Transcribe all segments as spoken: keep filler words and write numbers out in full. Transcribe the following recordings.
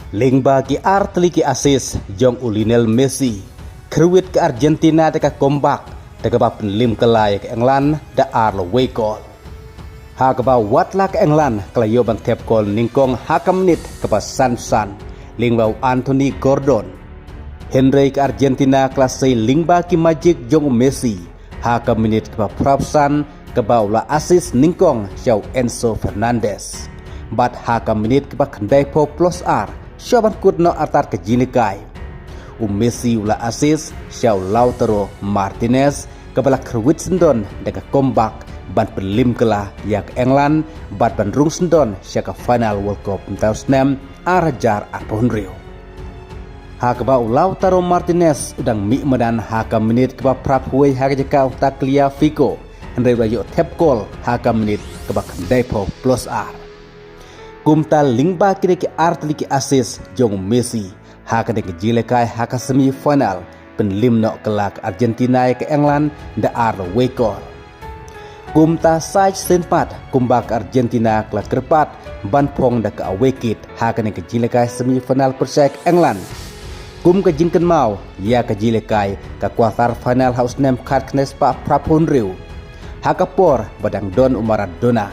Lyngba ki ar tylli ki assist jong u Lionel Messi, kyrwit ka Argentina da ka comeback da kaba pynliem kylla ïa ka England da ar la wei kol. Ha kaba wat la ka England ka la ïoh ban thep kol nyngkong ha ka minit kaba san san lyngba u Anthony Gordon. Hynrei ka Argentina ka la sei lyngba ki magic jong u Messi ha ka minit kaba phra phew san, kaba u la assist nyngkong sha u Enzo Fernandez. Bad ha ka minit kaba khyndai phew plus ar, shuwa ban kut noh artat ka jingïalehkai, u Messi u la assist sha u Lautaro Martinez, kaba la kyrwit syndon da ka comeback ban pynliem kylla ïa ka England bad ban rung syndon sha ka final World Cup mynta u snem ar hajar arphew hynriew. Ha kaba u Lautaro Martinez u dang mih madan ha ka minit kaba phra phew wei ha ka jaka u Tagliafico, hynrei u la ïoh thep kol ha ka minit kaba khyndai phew plus ar. Kumta lyngba kine ki ar tylli ki assist jong u Messi ha kane ka jingïalehkai ha ka semi final, pynliem noh kylla ka Argentina ïa ka England da ar la wei kol. Kumta sa shisien pat kumba ka Argentina ka la kyrpad ban phong da ka away kit ha kane ka jingïalehkai semi final pyrshah ïa ka England. Kum ka jingkynmaw ïa ka jingïalehkai ka quarter final ha u snem khatkhyndai spah phra phew hynriew, ha ka por ba dang don u Maradona.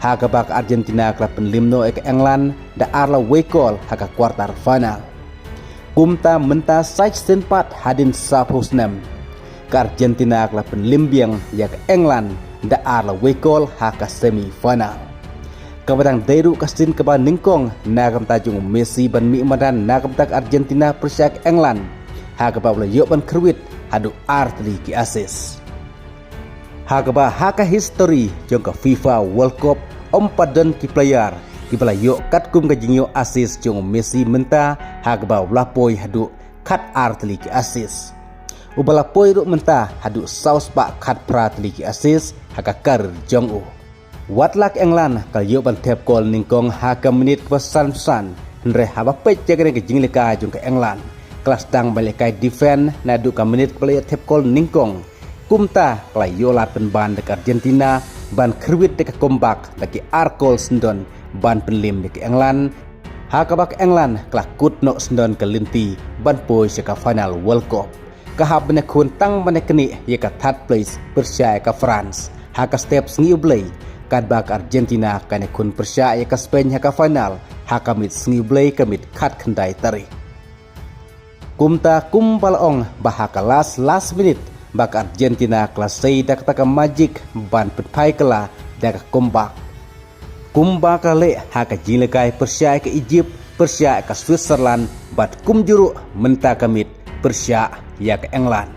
Ha kaba ka Argentina ka la pynliem noh ïa ka England da ar la wei kol ha ka quarter final. Kumta mynta sa shisien pat hadien sa phew snem, ka Argentina ka la pynliem biang ïa ka England da ar la wei kol ha ka semi final. Kaba dang dei ruh ka sien kaba nyngkong na ka bynta jong u Messi ban mih madan na ka bynta ka Argentina pyrshah ïa ka England, ha kaba u la ïoh ban kyrwit haduh ar tylli ki assist. Ha kaba ha ka history jong ka FIFA World Cup, ym pat don ki player kiba la ïoh katkum ka jingïoh assist jong u Messi mynta, ha kaba u la poi haduh khat ar tylli ki assist. Uba la poi ruh mynta haduh saw spah khat phra tylli ki assist ha ka career jong u. Wat la ka England ka la ïoh ban thep kol nyngkong ha ka minit kaba san san, hynrei haba peit ïa kane ka jingïalehkai jong ka England, ka la sdang ban lehkai defend naduh ka minit kaba la ïoh thep kol nyngkong. Kumta ka la ïoh lad pynban da ka Argentina ban kyrwit da ka comeback da ki ar kol syndon ban pynliem ïa ka England, ha kaba ka England ka la kut noh syndon ka lynti ban poi sha ka final World Cup. Ka hap ban ïakhun tang ban ïaknieh ïa ka third place pyrshah ïa ka France ha ka step sngi U Blei, katba ka Argentina kan ïakhun pyrshah ïa ka Spain ha ka final ha ka miet sngi U Blei, ka miet khatkhyndai tarik. Kumta kumba la ong ba ha ka last last minute ba ka Argentina ka la sei da kata ka magic ban pynphai kylla da ka comeback. Kumba ka la leh ha ka jingïalehkai pyrshah ïa ka Egypt, pyrshah ïa ka Switzerland, bad kumjuh ruh mynta ka miet pyrshah ïa ka England.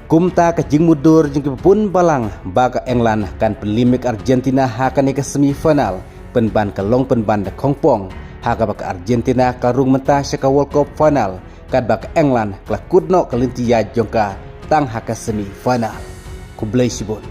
Kumta ka jingmudui jong kiba bun balang ba ka England kan pynliem ïa ka Argentina ha kane ka semi final, pynban ka long pynban da khongpong, ha kaba ka Argentina ka rung mynta sha ka World Cup final, katba ka England ka la kut noh ka lynti ïaid jong ka tang ha ka semi final. Khublei shibun.